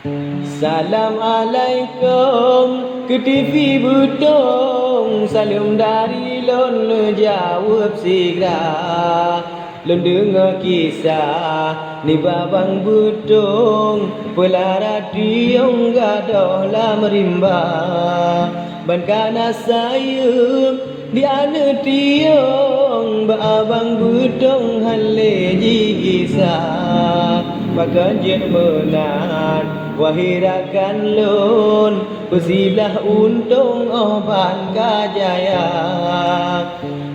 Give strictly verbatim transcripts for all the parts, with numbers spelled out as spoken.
Salam alaikum keu T V Beutong, saleuem dari lôn neujaweueb sigra. Lôn deungoe kisah nibak Bang Beutong, peulara tiong gadôh lam rimba. Ban ka na sayeuem di aneuk tiong, bak Abang Beutong hana lé jigisa. Pakon jeuet meunan, wahé rakan lôn, peusilah untông óh ban ka jaya.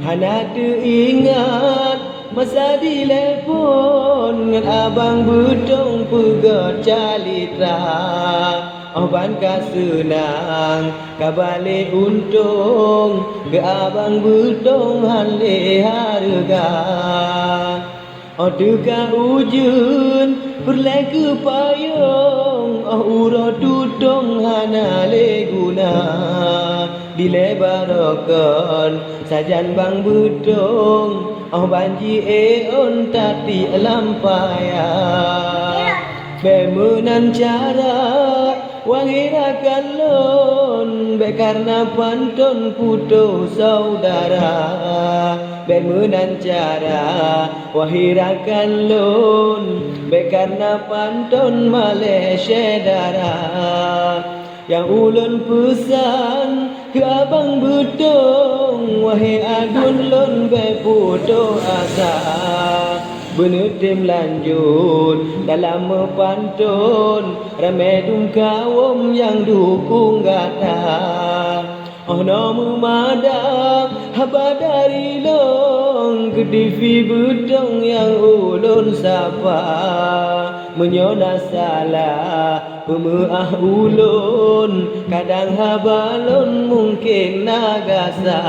Hana teuingat masa dilepon ngon Abang Beutong peugöt calitra. Óh ban ka seunang, ka balek untông, keu Abang Beutong hana lé hareuga. Óh teuka ujeuen, peureulée keu payong, óh uroe tutông hana lé guna. Dilée barokon sajan Bang Beutong, óh ban jiék ôn tatiek lam paya. Bék meunan cara, wahé rakan lôn, bék kareuna panton putôh syedara. Bék meunan cara, wahé rakan lôn, bék kareuna panton malée syedara. Nyang ulôn peusan keu Abang Beutong, wahé aduen lôn bék putôh asa. Beuneutem lanjut dalam meupanton, ramé dum kawöm nyang dukong gata. Óh noe meumada haba dari lôn keu T V Beutong nyang ulôn sapa. Meunyoe na salah, peumeuáh ulôn, kadang haba lôn mungken na gasa.